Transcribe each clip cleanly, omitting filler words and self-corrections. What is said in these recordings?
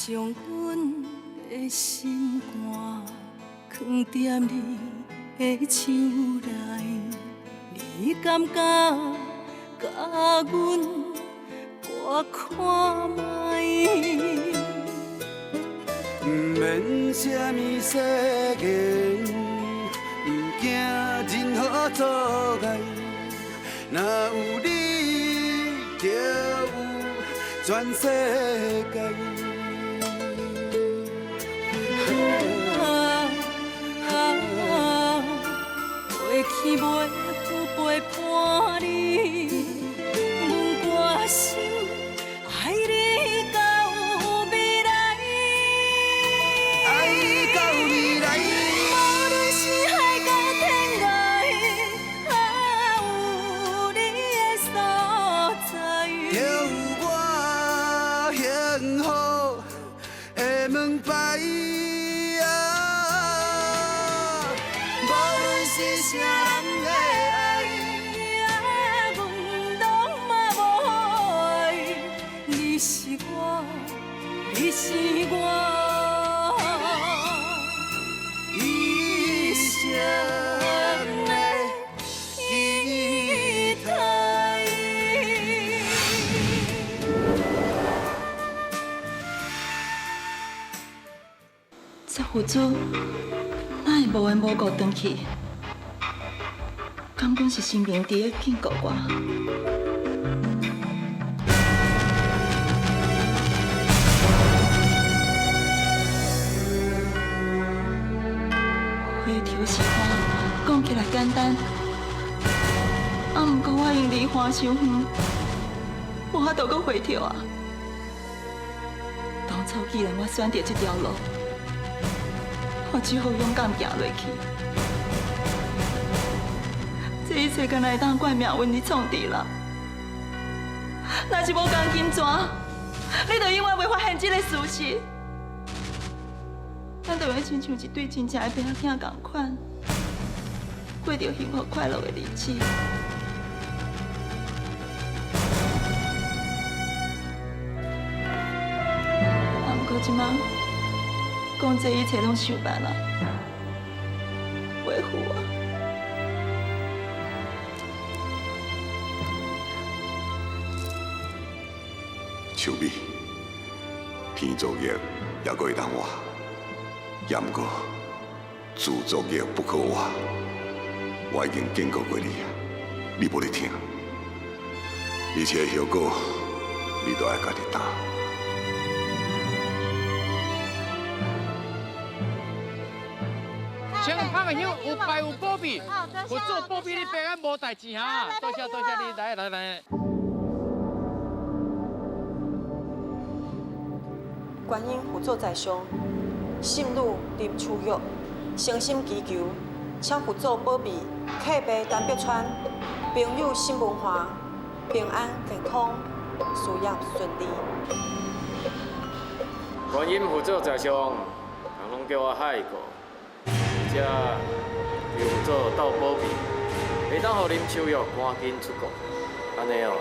將阮的心肝囥踮你的手內，你敢敢共阮搏看覓？毋免啥物誓言，毋驚任何阻礙，若有你，就有全世界。啊，过去袂赴陪伴你，阮决心愛你到未來。愛你到未來。無論是海角天涯，啊，有你的所在，就有我幸福的門牌。啊，無論是啥人的愛，啊，阮攏嘛無愛。你是我，你是我一生的期待。這佛祖哪會無緣無故轉去？敢講是神明佇咧警告我？回頭是岸，講起來簡單，啊，毋過我已經離岸傷遠，無法度閣回頭啊！當初既然我選擇這條路，我只好勇敢行落去。這一切敢若會當怪命運咧創治啦。若是無仝金泉，你就永遠袂發現這个事實。咱就會親像一對真正的爸仔囝仝款，過著幸福快樂的日子。啊，毋過這擺講這一切攏傷慢啊，袂赴啊。秋美，天作孽猶閣會當活，也毋過自作孽不可活。我已經警告過你啊，你無咧聽，一切後果你都愛家己擔。先拍個香，有拜有保庇，佛祖保庇你平安無代誌哈。多謝多謝你，來來來。觀音佛祖在上，聖女林秋玉誠心祈求，請佛祖保庇客爸陳柏川，朋友沈文華平安健康，事業順利。觀音佛祖在上，人攏叫我海哥，這求佛祖鬥保庇，會當予林秋玉趕緊出國，按呢哦，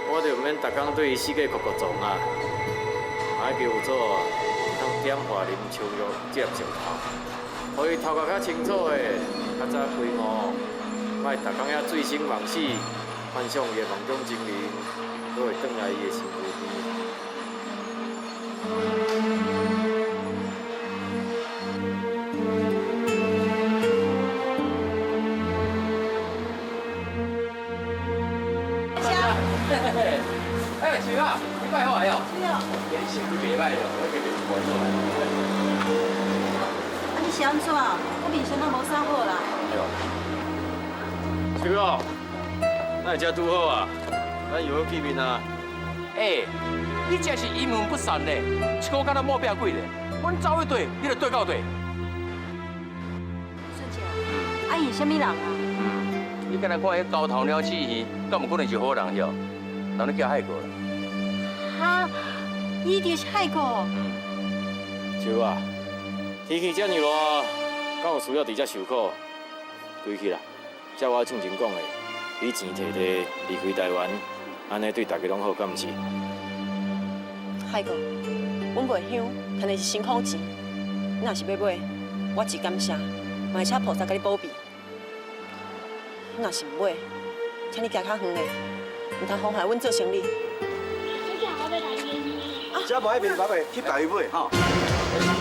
我就毋免逐工對伊四界國國撞啊。愛求佛祖當點化林秋玉這粒石頭，予伊頭殼較清楚的，較早開悟，莫逐工遐醉生夢死，幻想伊的夢中情人，閣會轉來伊的身軀邊。哎，秋啊，你拜好啊哟？你身體袂歹咯，我加袂關注。啊，你是按怎？我面色拢無啥好啦。秋哦，哪會遮拄好啊？咱又好見面啊！欸，你真是陰魂不散呢，一個敢若某壁鬼咧。阮走彼對，你就對到對。孫姐，啊伊是啥物人啊？你敢若看彼高頭鳥鼠魚，敢有可能是好人曉？人咧叫海哥啦。哈，伊就是海哥。秋啊，天氣遮爾熱，敢有需要佇遮受苦？歸去啦，照我進前講的，你錢提提離開台灣，按呢對大家攏好，敢毋是？海哥，阮卖香，趁的是辛苦钱。你若是欲买，我只感谢，嘛会请菩萨共你保庇。你若是毋买，请你行较远的，毋通妨害阮做生意。这无爱卖，无爱卖，去别位买吼。哎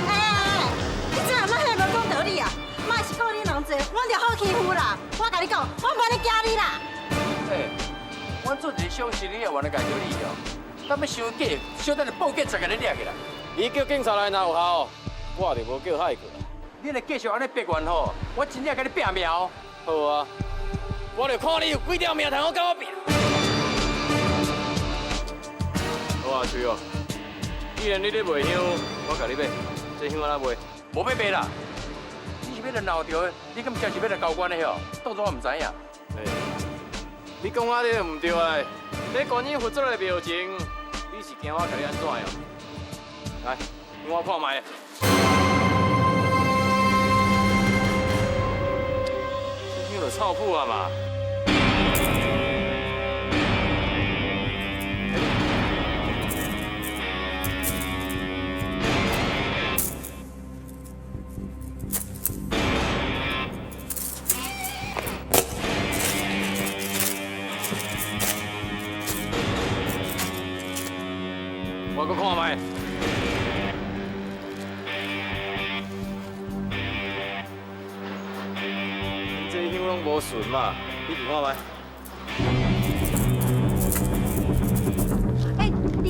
哎，你这人莫遐无讲道理啊！莫是顾恁人济，阮就好欺负啦。我共你讲，我无咧惊你啦。哎，阮做一个小生意也原来共叫你哦，敢欲伤假，小等下报警察共你掠起来。你叫警察来若有效，我就无叫海过啦。你若继续按呢逼怨吼，我真正共你拼命哦。好啊，我就看你有几条命通好共我拼。好啊，秋玉，既然你咧卖香，我共你买。这香按怎卖？无欲卖啦。你是欲来闹著的，你敢真是欲来交关的吼？当作我毋知影。欸，你讲啊，你毋对啊！咧观音佛祖的庙前，你是惊我共你按怎哟？来，我看觅。这香就臭腐啊嘛！我阁看觅。这香拢无顺嘛，你试看觅。哎，你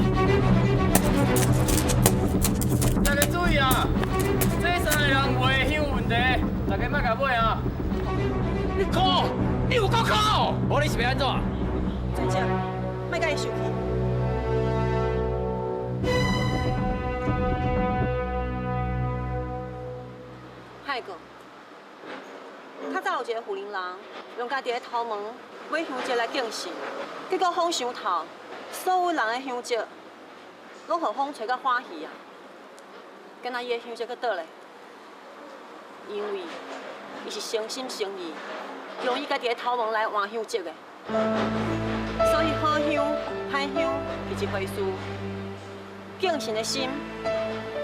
大家注意啊！这三个人卖香有问题，大家莫共买啊！你哭，你有够哭！无你是欲按怎？船长，莫共伊生气。海哥，较早有一个富人人，用家己的头毛买香蕉来敬神，结果风伤透，所有人的香蕉拢予风吹甲花去啊！敢若伊的香蕉阁倒咧，因为伊是诚心诚意，用伊家己的头毛来换香蕉的，所以好香歹香是一回事，敬神的心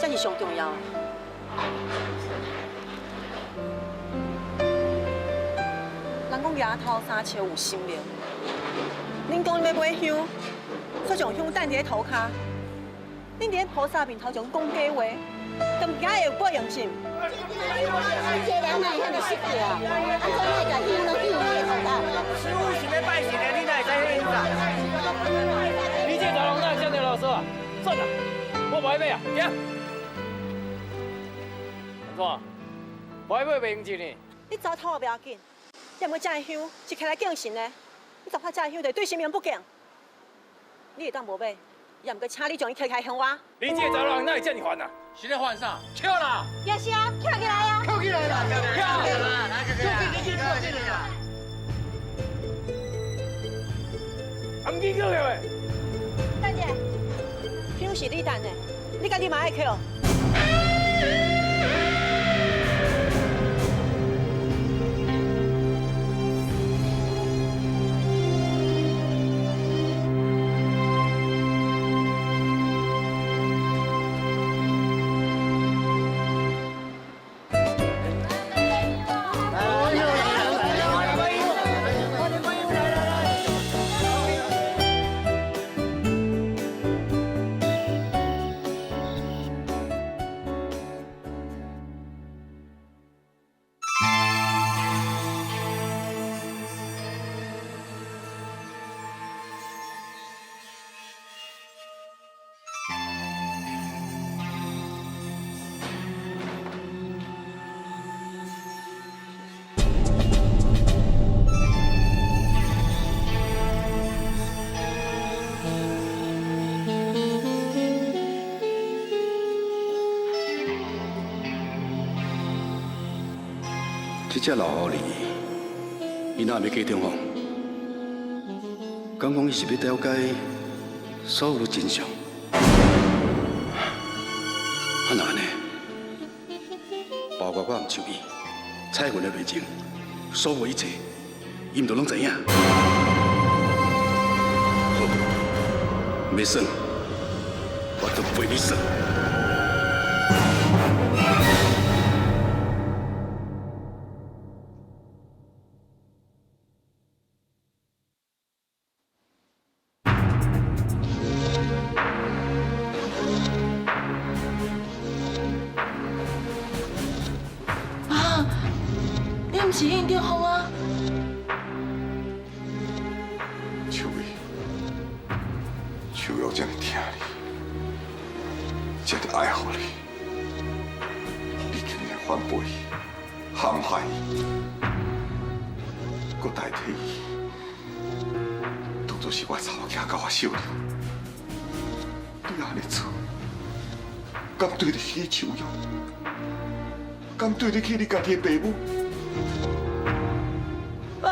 才是上重要的。人讲额头三尺有神灵，恁讲欲买香，却将香等伫咧涂跤，恁伫咧菩萨面头前讲假话，敢毋惊会有报应是？这人哪会遐尔失礼啊？按怎会共香拢丢你的涂跤？师傅是欲拜神的，你哪会知彼意思啊？你这大人哪会遮尔啰嗦啊？算啦，我无爱买啊，行。按怎？无爱买袂用钱呢？你走偷也袂要紧。你毋过这个香是摕来敬神的，你糟蹋这个香就对神明不敬。你会当无买，也毋过请你将伊摕起来还我。你这个查某人哪会遮尔烦啊？是咧烦啥？捡啦！也是啊，捡起来啊！捡起来啦！捡起来啦！捡起来！捡起来！毋紧捡起来。等者，香是你担的，你家己嘛爱捡。这只老狐狸，伊若欲嫁中凤？敢讲伊是欲了解所有的真相？啊，若按呢，包括我毋像伊，彩云的背景，所有一切，伊毋都拢知影？好，欲耍，我就陪你耍。爸，你毋是应中风啊？秋玉，秋玉这么疼你，这么爱护你，你竟然反背伊、陷害伊，阁代替伊，当作是我查某囝佮我相认，你按呢做，敢对得起秋玉？敢对得起你家己的爸母？爸，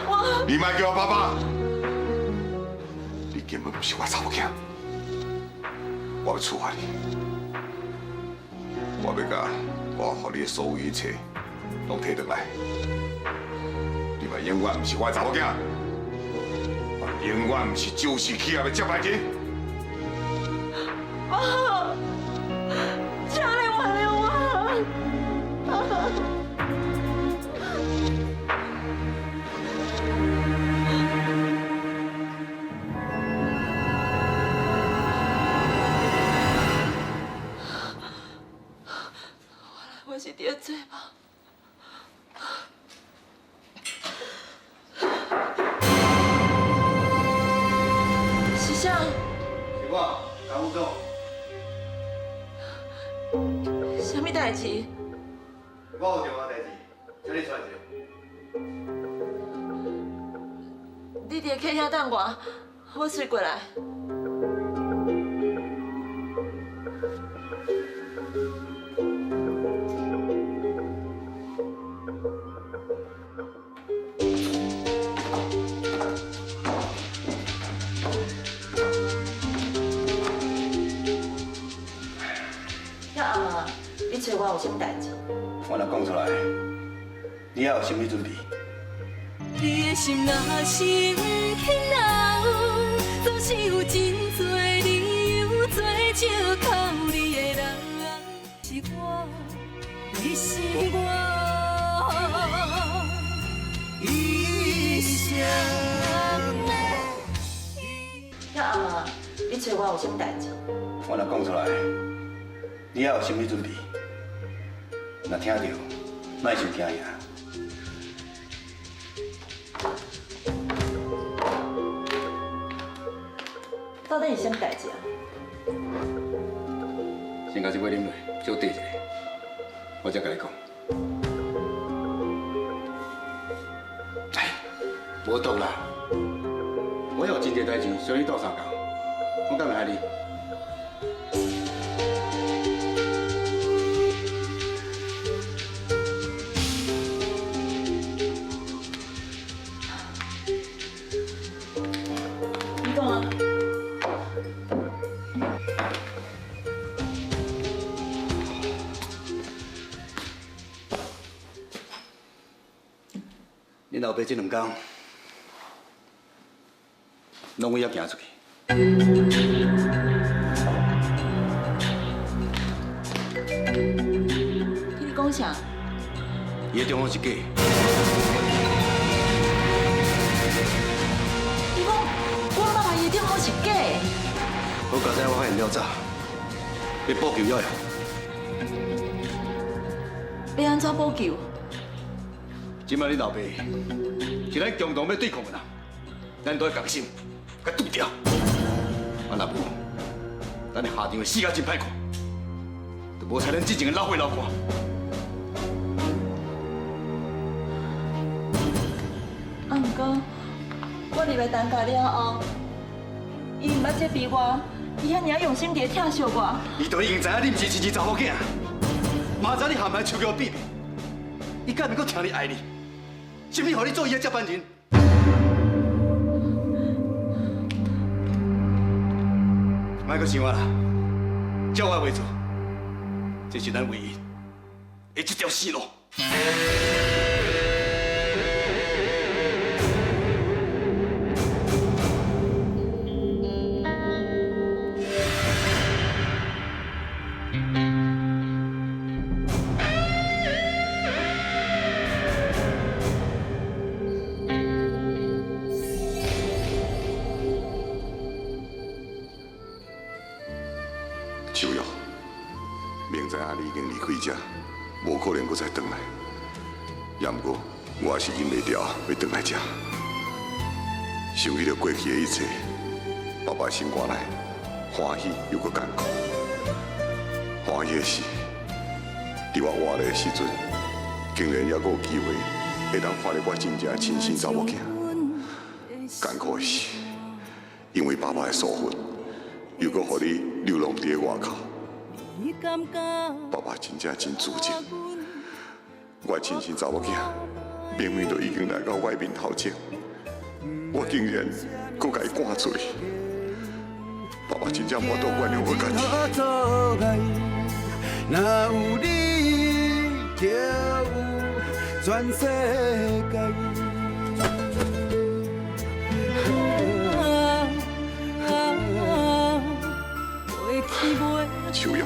我…… 你莫叫我爸爸，你根本不是我查某囝，我欲处罚你，我欲共我予你的所有一切拢提转来，你嘛永远毋是我的查某囝，嘛永远毋是周氏企业的接班人。爸，请你原谅我。我是伫咧做梦。是啥？是我，江副总。啥物代志？我有重要代志，请你出来一下。你伫客厅等我，我随过来。遐阿妈，你揣我有啥物代志？我若讲出来，你也有心理准备。你的心若是毋肯留，总是有真多理由做借口。你的人是我，你是我一生的。遐阿妈，你揣我有啥物代志？我若讲出来，你也有心理准备。若听著，莫伤惊讶。到底是啥物代志啊？先共这杯啉落，小缀一下，我才共你讲。哎，无毒啦！我有真济代志需你斗相共，我敢会害你？你讲啊。恁老爸这两工，拢为遐行出去。你咧讲啥？伊的丈夫是假的。伊讲阮爸爸伊的丈夫是假的。好佳哉，我发现了早，欲补救了。欲按怎补救？这摆恁老爸是咱共同欲对抗的人，咱都爱仝心，共拄著。啊，若无，咱的下场会死甲真歹看，就无采咱之前的老血流汗。啊，毋过我入来担家了后，伊毋捌责备我，伊遐尔用心伫咧疼惜我。伊都已经知影你毋是亲生查某囝，嘛知你陷害秋菊的秘密，伊敢会阁疼你爱你？甚至予你做伊的接班人？莫阁想啊啦，照我话做，这是咱唯一的这条死路。經知影你已經離開這，無可能閣再轉來。也毋過，我也是忍袂牢欲轉來這。想起著過去的一切，爸爸心肝內歡喜又閣艱苦。歡喜的是，佇我活咧的時陣，竟然猶閣有機會會當看著我真正的親生查某囝。艱苦的是，因為爸爸的疏忽，又閣予你流浪佇咧外口。爸爸真正真自責，我親生查某囝明明就已經來到我的面頭前，我竟然閣共伊趕出去。爸爸真正無法度原諒我家己。若有你，就有全世界。秋玉，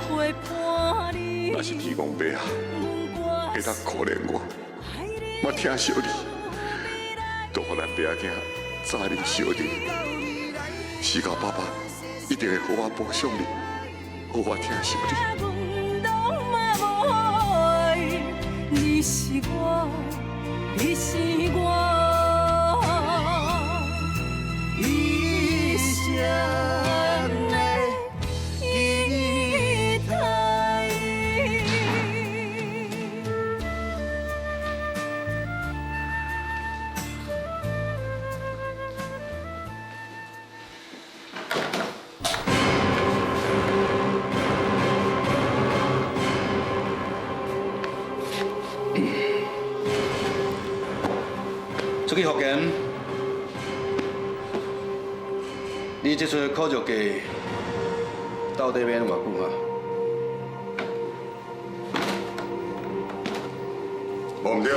若是天公伯啊，會當可憐我，我疼惜你，就予咱爸仔囝早日相認。時到爸爸一定會好好補償你，好好疼惜你。你是我，你是我一生的期待。出去福建，你這出苦肉計到底欲按怎偌久啊？無毋對，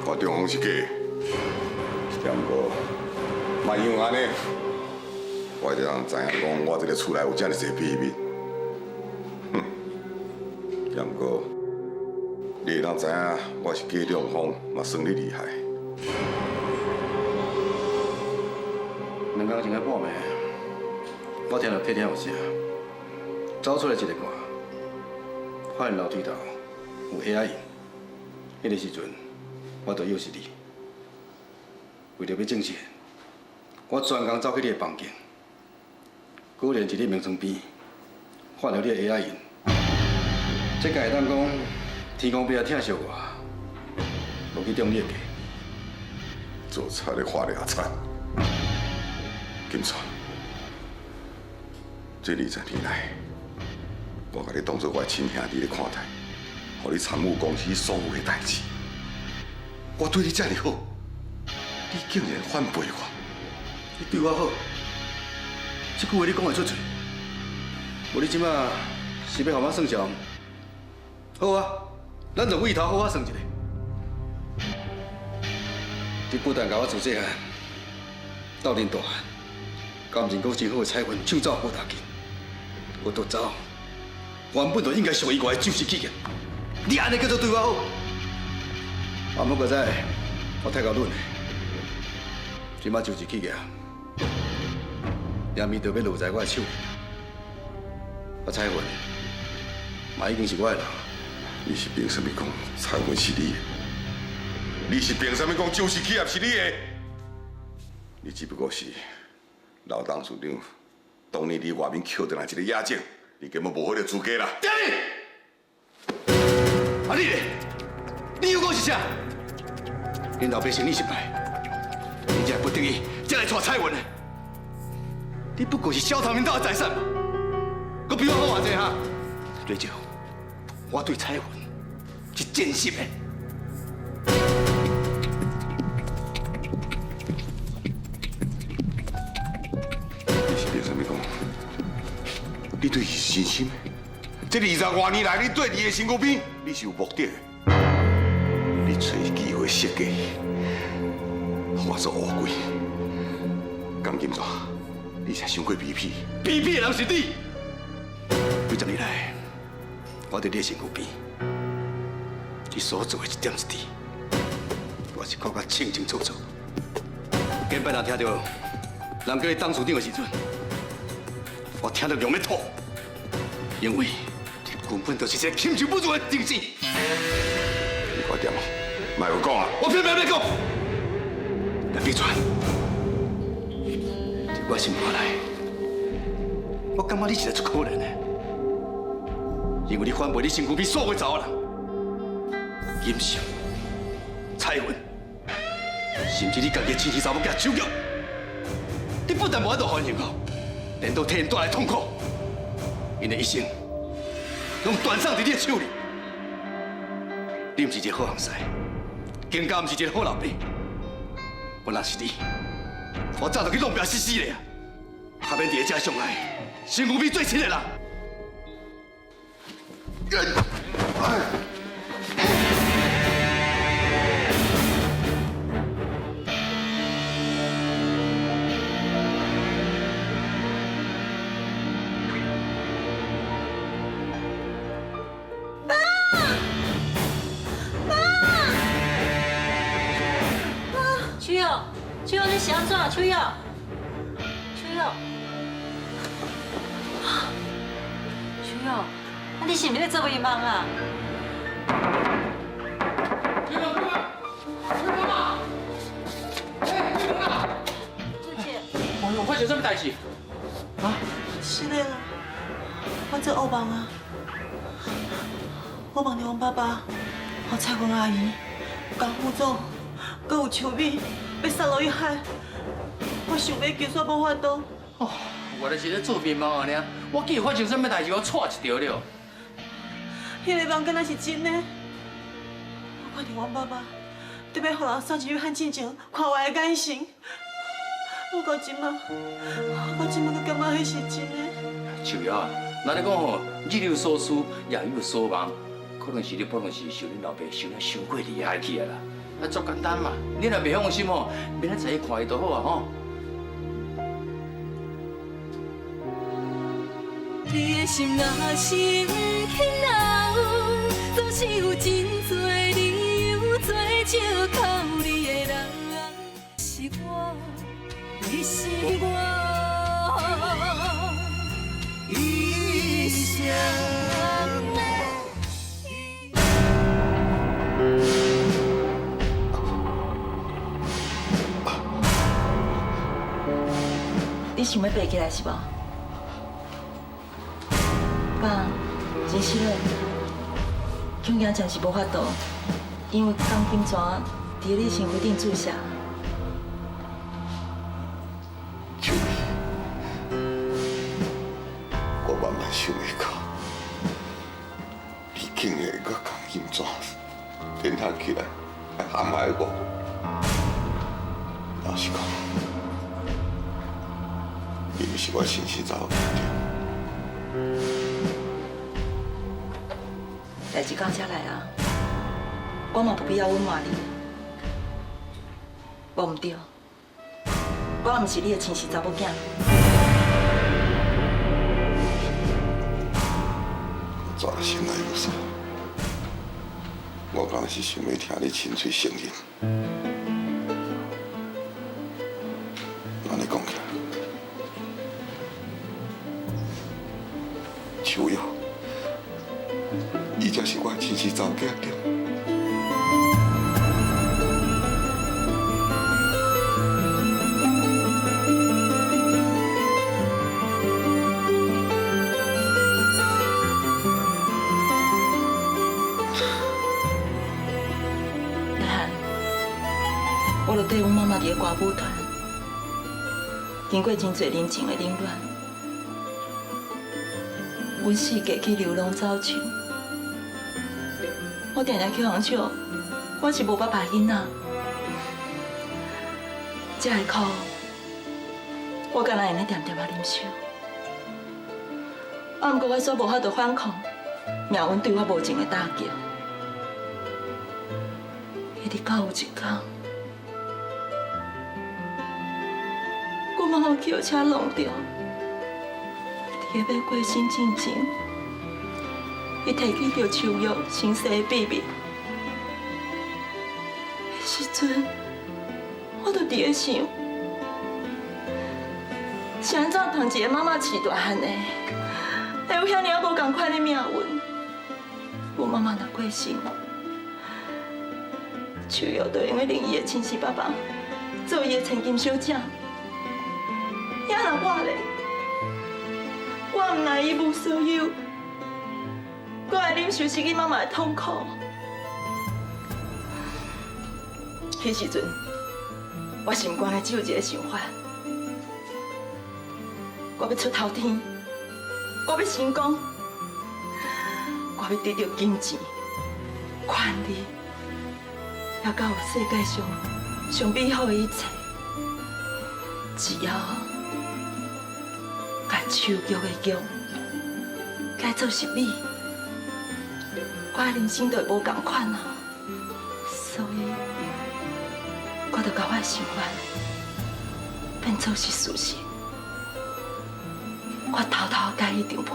我中風是假的，也毋過，嘛因為按呢，我就通知影講，我這个厝內有遮爾濟秘密。哼，也毋過，你會當知影我是假中風，嘛算你厲害。兩工前仔半暝，我聽著客廳有聲，走出來一个看，發現樓梯頭有鞋仔印。彼个時陣，我就以為是你。為著欲證實，我專工走去你的房間，果然佇你眠床邊發著你的鞋仔印。這敢會當講天公伯啊疼惜我，無去中你的計。做賊的花掠賊，金川，這20年來，我共你當作我的親兄弟咧看待，予你參與公司所有的代誌。我對你遮爾好，你竟然反背我！你對我好，這句話你講會出嘴？無你這馬是欲予我算賬？好啊，咱就對頭好好算一下。你不但共我自細漢鬥恁大漢，感情閣真好的彩雲搶走好大金，我都走，原本就應該屬於我的就是企業，你按呢叫做對我好？啊，不過在，我太厚忍的，這馬就是企業，也咪就欲落在我的手裡。啊，彩雲嘛已經是我的人。你是憑啥物講彩雲是你的？你是憑啥物講就是企業是你的？你只不過是老董事長當年佇外面抾轉來一個野種，你根本無彼个資格啦！踮你，啊你咧？你又講是啥？恁老爸生意失敗，你才會不得已才來娶彩雲的。你不過是小偷恁兜的財產嘛？閣比我好偌濟哈？瑞少，我對彩雲是真心的。你是憑啥物講？你對伊是真心的？這20外年來，你對伊的身軀邊，你是有目的的。你揣機會設計伊，化做烏龜。江金山，你才傷過卑鄙。卑鄙的人是你。幾十年來，我佇你的身軀邊，你所做的一點一滴，我是看甲清清楚楚。前擺若聽著人叫你董事長的時陣，我聽著強欲吐。因为你根本就是一个禽兽不如的定子。你快点，莫阁讲啊！我偏偏欲讲，林碧川，伫我心肝内，我感觉你实在足可怜的，因为你反背你身躯边所有查某人，金秀、彩云，甚至你家己的亲生查某囝秋玉，你不但无法度予𪜶幸福，连都替𪜶带来痛苦，𪜶的一生拢断送伫你的手里。你毋是一个好翁婿，更加毋是一个好老爸。我若是你，我早就去弄拚死死咧啊！较免伫咧遮伤害身躯边最亲的人。爸！爸！秋玉，秋玉，你是按怎？秋玉，秋玉，秋玉，啊，你是毋是咧做美梦啊？开门！开门！开门啊！哎，开门啊！志杰，哎呦，发生什么代志？啊？是的啦，我做恶梦啊，我梦著阮爸爸、予彩云阿姨、江副总，阁有秋美欲杀落去海，我想欲救煞无法度。哦，原来是咧做美梦啊！尔，我记得发生什么代志，我掣一条了。彼个梦敢若是真的？我看著阮爸爸特欲予人送入去汉进前看我的眼神，我到这马，我到这马阁感觉彼是真的。秋瑶啊，咱咧讲吼，日有所思，夜有所梦，可能是你可能是受恁老爸想得伤过厉害去啊啦。啊，足简单嘛，你若袂放心吼，明仔载去看伊就好啊吼。你的心若是毋肯留，总是有真多理由做借口。你的人是我，你是我一生的。你想欲爬起来是无？爸，真实嘞，恐惊暂时无法度，因为钢筋蛇伫你身躯顶注射。秋美，我万万想袂到，你竟然会佮钢筋蛇联合起来来陷害我。老实讲，你毋是我亲生查某囝。代志到遮来啊，我嘛不必要隐瞒你。无毋对，我毋是你的亲生查某囝。我怎心内无数？我敢是想欲听你亲嘴承认。按呢讲起来，秋瑶，伊才是我亲生查某囝对。大汉，我就缀阮妈妈伫咧歌舞团，经过真济人情的冷暖，阮四界去流浪走唱，我定定去予人笑，我是无捌拍囡仔，这个苦，我敢若会用恬恬仔忍受。啊，毋过我煞无法度反抗命运对我无情的打击。一直到有一天，阮妈妈去予车弄著，伫咧欲过身进前，伊提起著秋玉身世的秘密。彼时阵，我就伫咧想，是按怎通一个妈妈饲大汉的，会有遐爾仔無仝款的命運？阮媽媽若過身，秋玉就會用得認伊的親生爸爸做伊的千金小姐。遐若我咧，我毋但一無所有，閣愛忍受失去媽媽的痛苦。彼時陣，我心肝內只有一個想法。我欲出頭天，我欲成功，我欲得著金錢、權力，也閣有世界上上美好的一切。只要共秋玉的玉改做是美，我的人生就會無仝款啊！所以，我就共我的想法變做是事實。我偷偷共伊張批。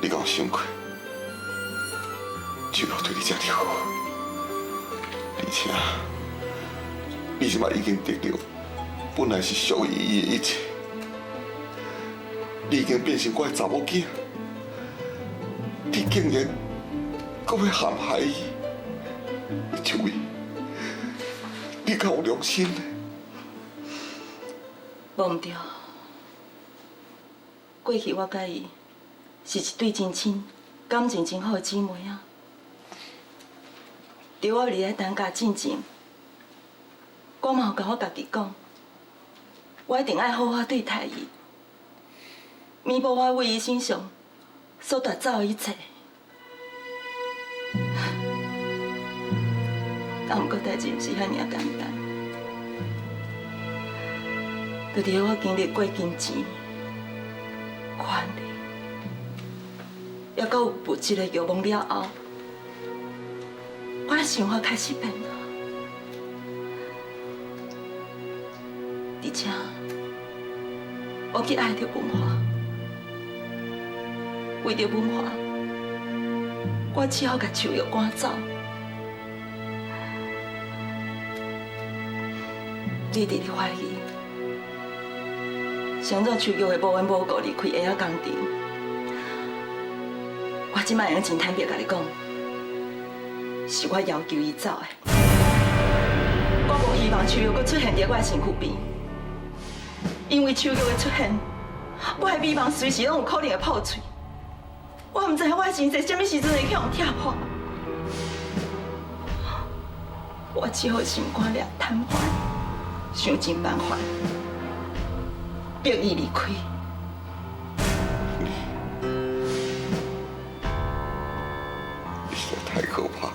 你敢有想過，秋玉對你這麼好，而且你這擺已經得著本來是屬於伊的一切，你已經變成我的查某囝，你竟然閣欲陷害伊，秋玉，你敢有良心？無毋對。過去我佮伊是一對真親、感情真好的姊妹啊。佇我離來陳家進前，我嘛有共我家己講，我一定愛好好對待伊，彌補我為伊身上所奪走的一切。啊，毋過代誌毋是遐爾仔簡單。就佇我經歷過金錢、權力，猶閣有物質的慾望了後，我的想法開始變了。而且，我去愛著文華，為著文華，我只好共秋玉趕走。你佇咧懷疑，是按怎秋玉會無緣無故離開鞋仔工廠？我這擺會用真坦白共你講，是我要求伊走的。我無希望秋玉閣出現佇我的身軀邊，因為秋玉的出現，我的美夢隨時攏有可能會破碎。我毋知影我的心在啥物時陣會去予拆破，我只好心肝掠癱瘓，想盡辦法逼伊離開。你實在太可怕。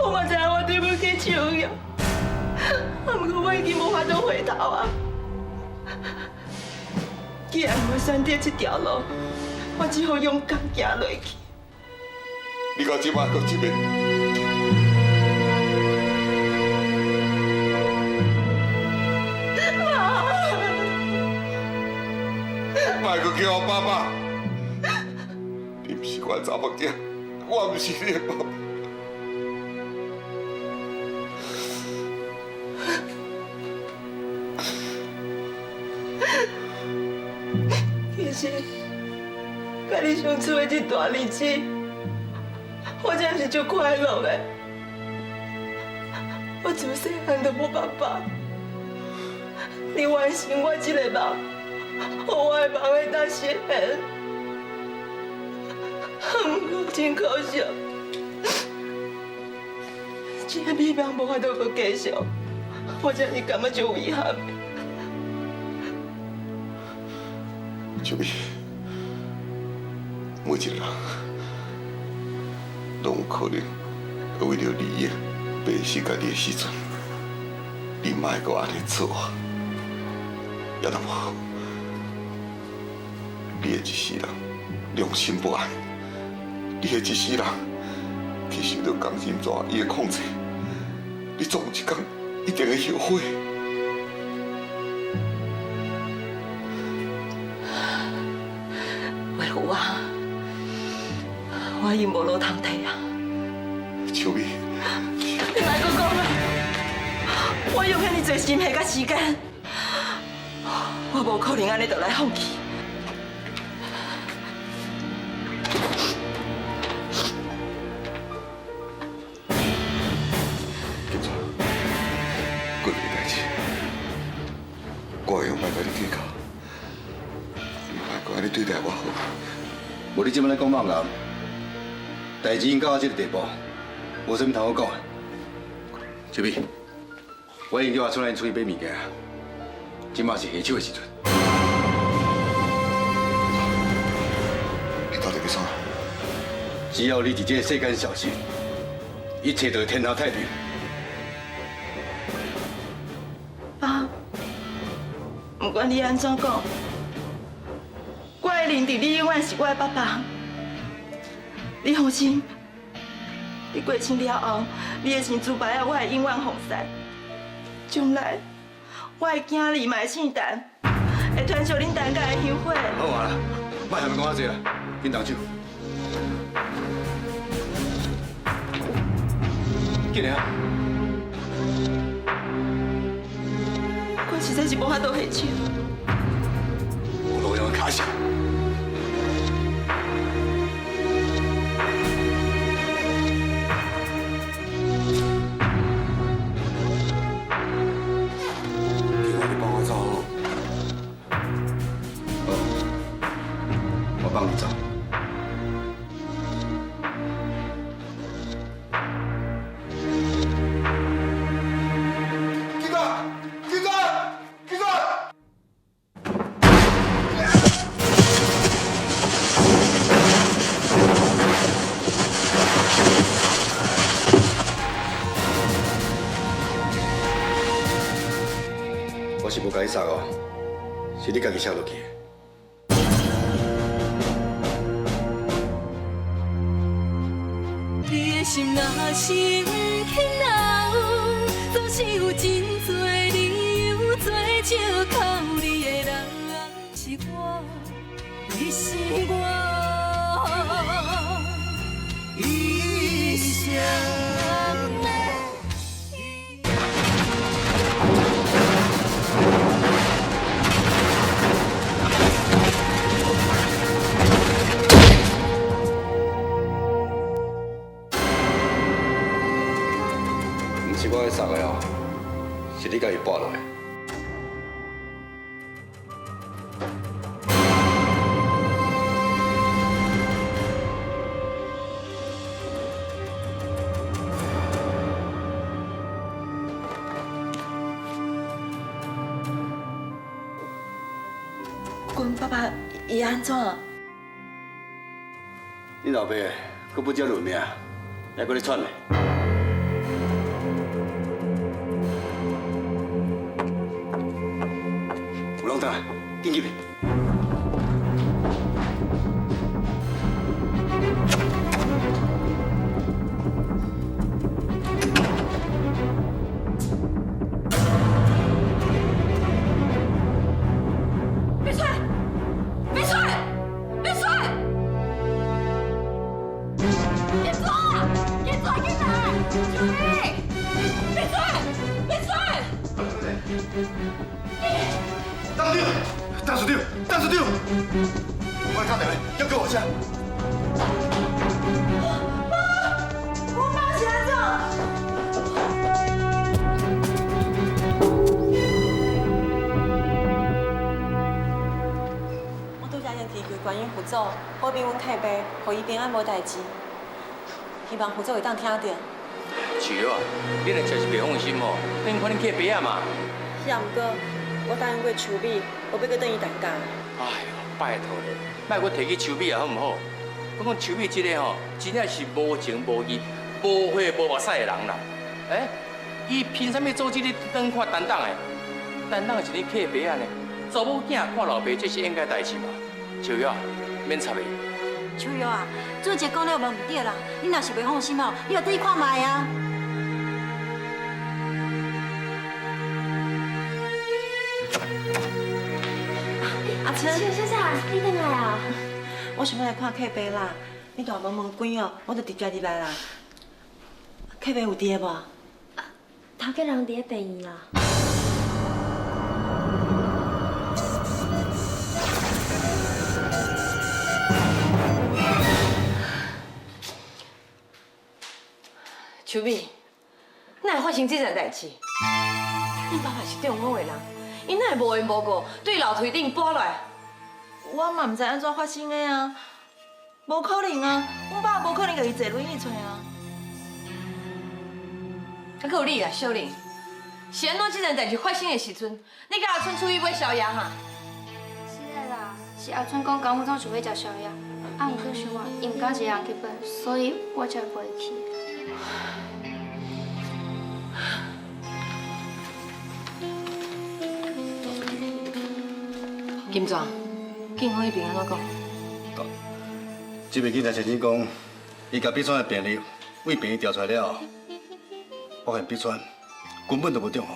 我嘛知影我對不起秋玉，啊，毋過我已經無法度回頭啊。既然我選擇這條路，我只好勇敢行落去。你到這擺閣這邊。媽，莫閣叫我爸爸，你毋是我的查某囝，我毋是你的爸爸。其實，佮你相處的這段日子，我真是足快樂的。我自細漢就無爸爸，你完成我這個夢，予我的夢會當實現。毋過真可惜，這個美夢無法度閣繼續，我真是感覺足遺憾的。秋美，每一個人攏有可能會為著利益迷失家己的時陣，你莫閣按呢做啊！也若無，你會一世人良心不安，你會一世人去受著江心蛇伊的控制，你總有一天一定會後悔。有啊，我已經無路通退啊。秋美，濟心血佮時間，我無可能按呢就來放棄。金川，過去的代誌，我會用莫佮你計較，你莫閣按呢對待我好。無你這擺咧講妄言，代誌已經到這个地步，無啥物通好講的。秋美，我已經叫阿春來出去買物件，這擺是下手的時陣。你到底欲創啥？只要你佇這个世間消失，一切都會天下太平。爸，不管你按怎講，我會認定你永遠是我的爸爸。你放心，你過身了後，你的身軀牌仔我會永遠奉侍。將來我的囝兒嘛會姓陳，會傳承恁陳家的香火。好啊啦，莫嫌伊講遐濟啦，緊動手。緊來啊！我實在是無法度下手。無路用的跤數。今晚你幫我走好。好，我幫你走。警察！警察！警察！我是無共你殺哦，是你家己寫落去的。你的心若是毋肯留，總是有真濟理由做借口。你的人是我，你是我一生的。毋是我去殺的哦，是你家己跋落的。阮爸爸伊按怎？你老爸閣不少論命，還閣咧喘呢。有人轉來，緊入去。別出來！別出來！別出來！別出來！別出來！緊來！秋美！別出來！別出來！董事長，董事長，董事長，我來打電話，叫救護車。媽，我媽是按怎？我拄才已經祈求觀音佛祖保庇阮客爸，予伊平安無代誌。希望佛祖會當聽著。是啊，你若真是袂放心吼，恁看恁客爸仔嘛。是啊，毋過我答應過秋美，無欲閣轉去陳家。哎呦，拜託咧，莫閣提起秋美啊，好毋好？我講秋美這个吼，真正是無情無義、無血無目屎的人啦。欸，伊憑啥物阻止你轉看陳董的？陳董是恁客爸仔呢，查某囝看老爸，這是應該代誌嘛。秋玉，免插伊。秋玉啊，俊杰講了無毋對啦，你若是袂放心哦，你就轉去看覓啊。阿春，秋小姐，你轉來啊？我想欲來看客爸啦，你大門門關哦，我就直接入來啦。客爸有佇的無？頭家人佇咧病院啦。秋美，哪會發生這層代誌？恁爸爸是中風的人，伊哪會無緣無故對樓梯頂跋落來？我嘛毋知按怎發生的啊，無可能啊，阮爸無可能家己坐輪椅揣啊。啊，閣有你啦，小玲，是按怎這層代誌發生的時陣，你佮阿春出去買宵夜哈？是的啦，是阿春講九點鐘想欲食宵夜，啊，毋過想我，伊毋敢一个人去買，所以我才袂去。金泉，警方彼邊按怎講？這邊警察先生講，伊共碧川的病歷對病院調出來了後，發現碧川根本就無中風，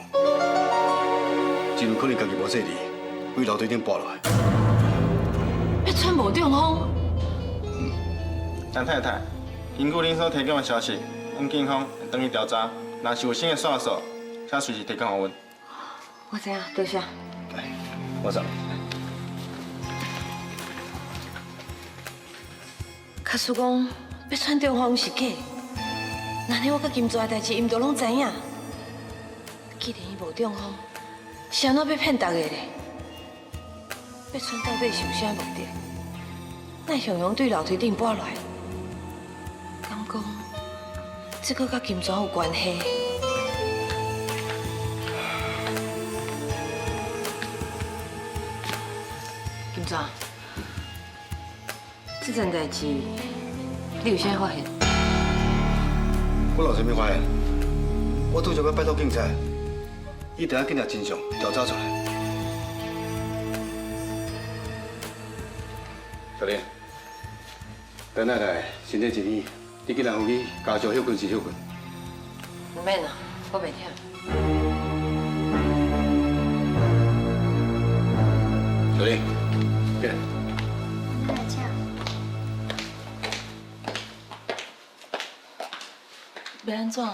真有可能家己無細膩，對樓梯頂跋落來。碧川無中風？陳太太，根據恁所提供的消息，阮警方會轉去調查，若是有新的線索，請隨時提供予阮。我知影，多謝。我走。假使講欲穿中風是假，那呢我佮金泉的代誌，𪜶都攏知影。既然伊無中風，是按怎欲騙大家咧？欲川到底是有啥目的？哪會雄雄對樓梯頂跋落來？敢講這閣佮金泉有關係？金泉，這件代誌你有啥發現？我有啥物發現？我拄則欲拜託警察，伊定緊掠真相調查出來。小玲，陳太太身體真虛，你緊來回去加上休睏時休睏。毋免啦，我袂忝。小玲，過來。來，請。欲按怎？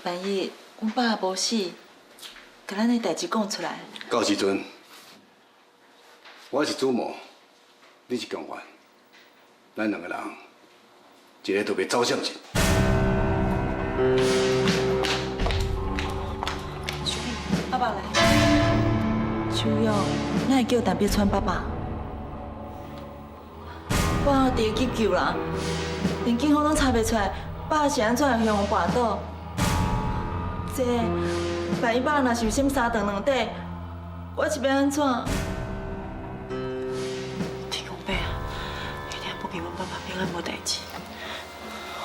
萬一阮爸無死，共咱的代誌講出來。到時陣，我是主謀，你是共犯，咱兩個人，一个都袂走相信。秋美，爸爸來。秋玉，哪會叫陳碧川爸爸？我佇急救啦，連警方攏查袂出來，爸是按怎會向跋倒？這萬一爸若是有啥物三長兩短，我是欲按怎？天公伯啊，一定保庇阮爸爸平安無代誌，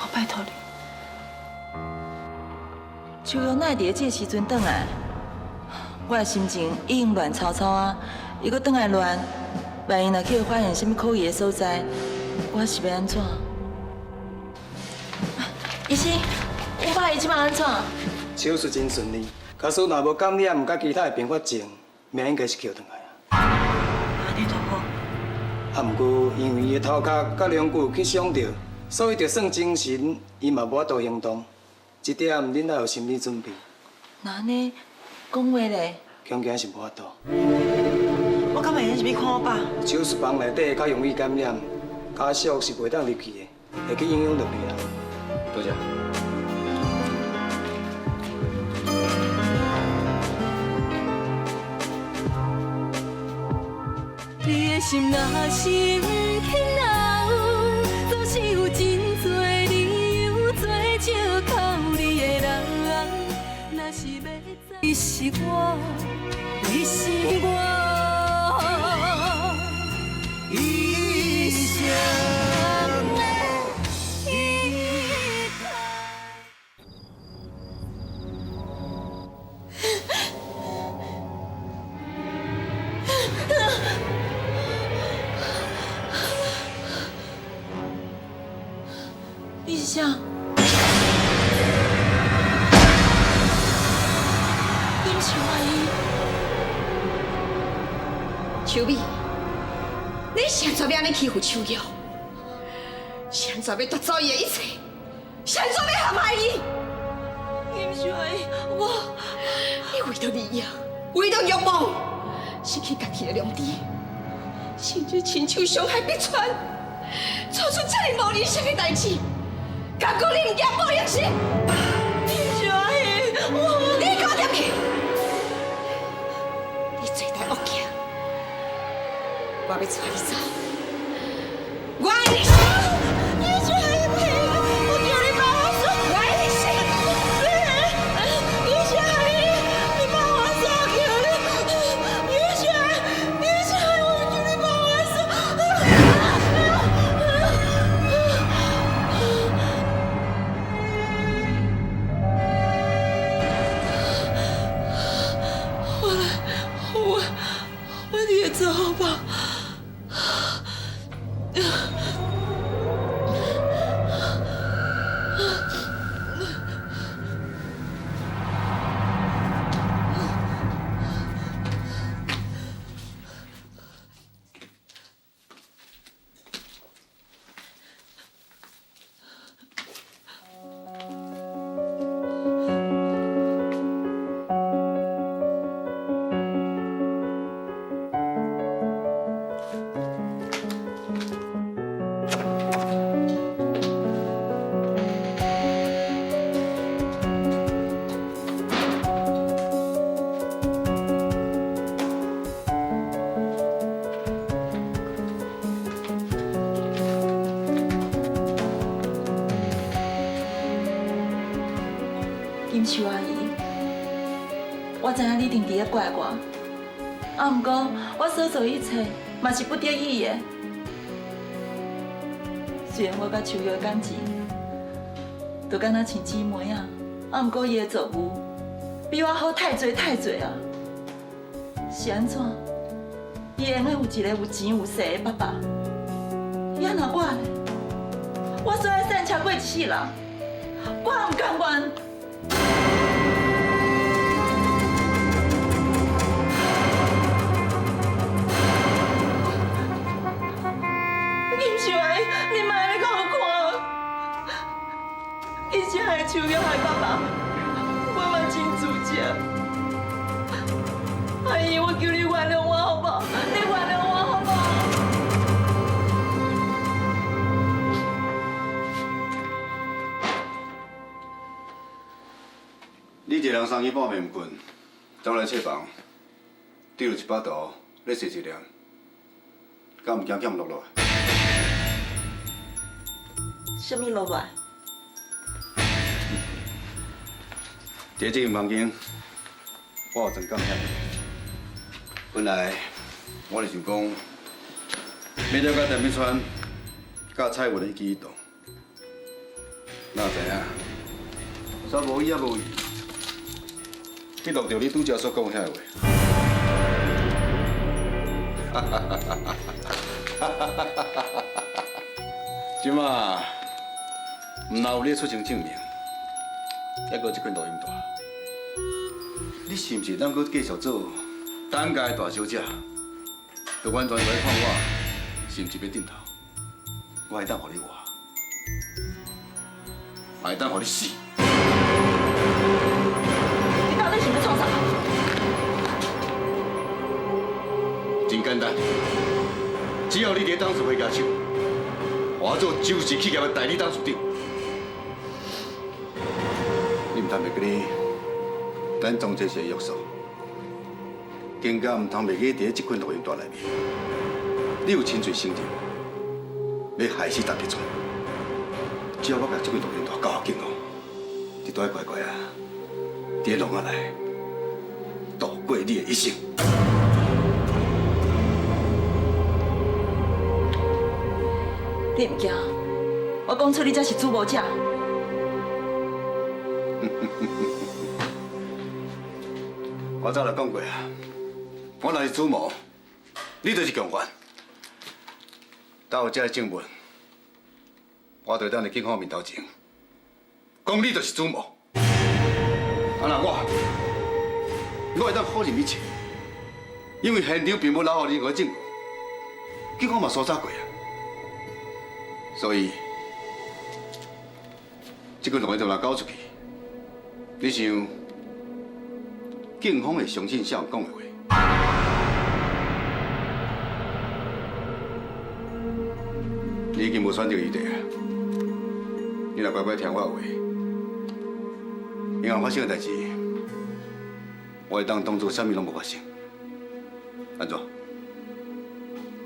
我拜託你。秋玉哪會佇這个時陣轉來？我的心情已經亂糟糟啊！伊閣轉來亂，萬一若去發現啥物可疑的所在，我是欲按怎？醫生，阮爸伊這擺按怎？手術真順利，假使若無感染，佮其他的併發症，命應該是救轉來啊。按呢就好。啊，毋過因為伊的頭殼佮龍骨有去傷著，所以就算精神，伊嘛無法度行動。這點恁愛有心理準備。那按呢講話咧？恐驚是無法度。我敢會用入去看我爸？手術房內底較容易感染，家屬是袂當入去的，會去影響著病人。多謝。你的心若是毋肯留，總是有真濟理由做借口你的人。若是欲知，你是我，你是我一生的依靠。你是誰？你毋是我伊？秋美，你是按怎欲按呢欺負秋玉？是按怎欲奪走伊的一切？是按怎欲陷害伊？你毋是我伊，我……你為著利益，為著慾望，失去家己的良知，甚至親手傷害碧川，做出這麼無人性的代誌，敢讲你毋惊报应是？小阿姨，我你讲入去，你罪大恶极，我欲带你走，我爱你死！小阿姨，我求你放我走！我爱你死！小阿姨，你放我走，求你！小阿姨，小阿姨，我求你放我走！我来，我伫个做好吧。金秋阿姨，我知影你一定伫咧怪我，啊，毋过我所做一切嘛是不得已的。虽然我佮秋玉的感情，就敢若像姊妹仔，啊，毋过伊的作为比我好太济太济啊！是按怎？伊会用得有一个有钱有势的爸爸，伊按怎我咧？我煞爱散车过一世人，我毋甘愿。金秀阿姨，你莫按呢甲我看，其实害秋玉害爸爸，我嘛真自责。阿姨，我求你原谅我好無？你原諒我好無？你一个人三更半暝毋睏，走来册房，对著一百度咧细细念，敢毋惊欠落落来？啥物落来？伫这间房间，我有装感遐。本来我是想讲，欲了解陈碧川佮蔡文的一举一动，哪知影，煞无影无意，去录著你拄才所讲遐个话。哈哈哈哈哈哈！这马毋但有你出生证明，犹阁这款录音带，你是毋是当阁继续做陈家的大小姐？就完全来看我是毋是欲振头？我会当予你活，嘛会当予你死。你到底想欲创啥？真简单，只要你伫董事会举手，我做周氏企业的代理董事长。你毋通袂记哩，咱庄这是的约束，更加毋通袂记伫这款录音带内面，你有亲嘴承认，欲害死陈碧川。只要我共这款录音带交予警方，你都爱乖乖啊，伫笼仔内度过你的一生。你毋惊？我讲出你才是主谋者。我早就讲过啊，我若是主谋，你就是共犯。等有这个证物，我就当伫警方面头前，讲你就是主谋。啊，那我，我会当否认一切，因为现场并无留予任何证据，警方嘛搜查过啊。所以，这个录音带若交出去，你想，警方会相信啥人讲的话？你已经无选择余地啊！你你若乖乖聽我話，以後發生的代誌，我會當當作啥物攏無發生。按怎？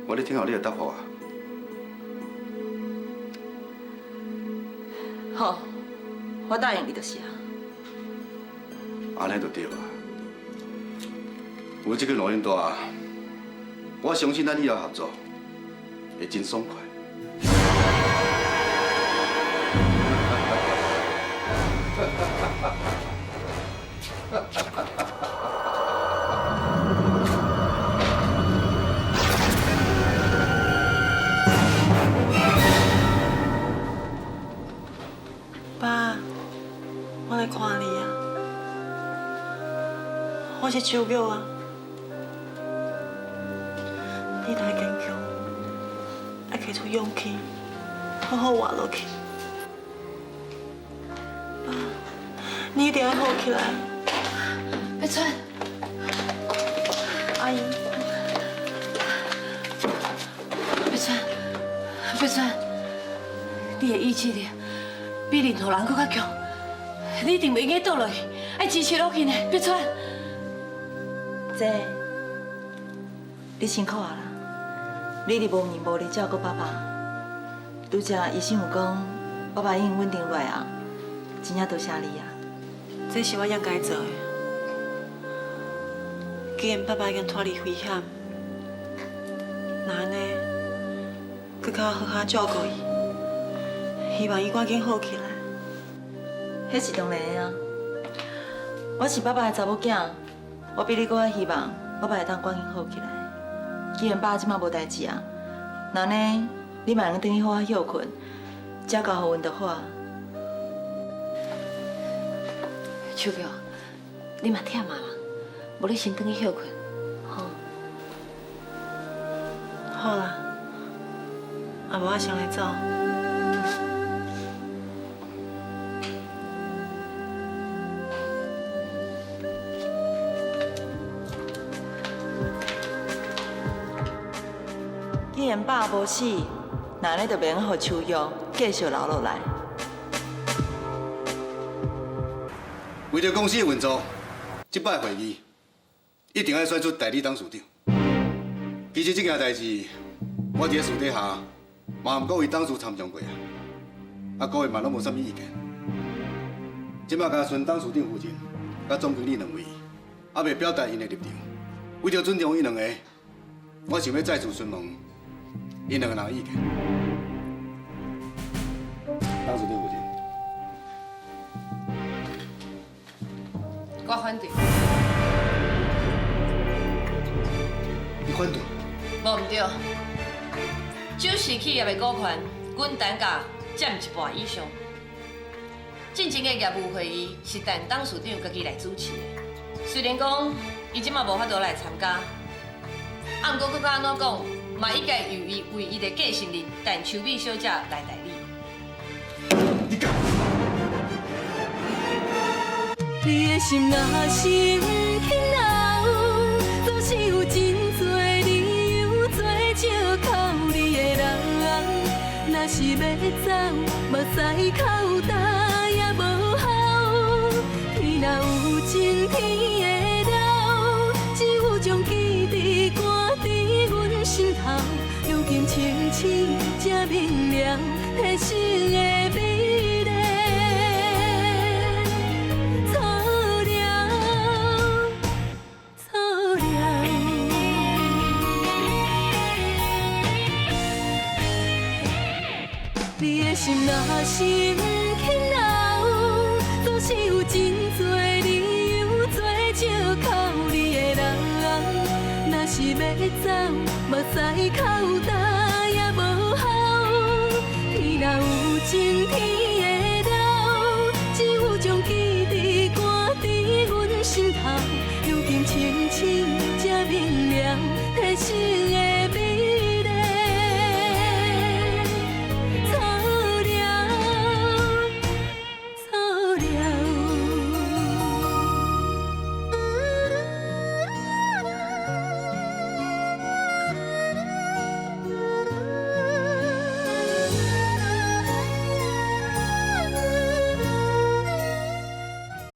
我咧聽候你的答覆啊。好，我答應你就是啊。按呢就對啊。有這個錄音帶，我相信咱以後合作會真爽快。爸，我來看你啊，我是秋玉啊，你愛堅強，愛提出勇氣，好好活落去。爸，你一定要好起來。碧春，阿姨，碧春，碧春，你的意志力比任何人閣較強，你一定袂用得倒落去，愛支持落去呢，碧春。姐，你辛苦啊啦！你伫無眠無日照顧爸爸，拄才醫生有講，爸爸已經穩定落來啊，真正多謝你啊！這是我應該做的。既然爸爸已經脫離危險，那按呢，閣較好好照顧伊，希望伊趕緊好起來。彼是當然的啊！我是爸爸的查某囝，我比你閣較希望爸爸會當趕緊好起來。既然爸這馬無代誌啊，那按呢，你嘛會用轉去好好歇睏，才交予阮就好啊。秋玉，你嘛忝啊啦，無你先轉去歇睏，吼。好啦，啊無我先來走。既然爸無死，那按呢就袂用予秋玉繼續留落來。為著公司的運作，這擺會議一定愛選出代理董事長。其實這件代誌，我佇咧私底下嘛毋各位董事參詳過啊，啊各位嘛攏無啥物意見。這擺共孫董事長夫人、佮總經理兩位，猶未表達𪜶的立場。為著尊重𪜶兩个，我想欲再次詢問𪜶兩个人的意見。董事長夫人。我反對。你反對？無毋對，酒是企業的股權，均單價佔一半以上。進前的業務會議是陳董事長家己來主持的，雖然講伊這馬無法度來參加，啊，毋過閣較按怎講，嘛應該由伊唯一的繼承人陳秋美小姐來代理。你講。你的心若是毋肯留，總是有真濟理由做借口你的人。若是欲走，目屎哭焦也無效。天若有情天會老，只有將記憶掛佇阮心頭。如今清醒才明了，彼生的美麗。錯了，錯了。你的心若是毋肯留，總是有真濟理由做借口你的人。若是欲走，目屎哭焦。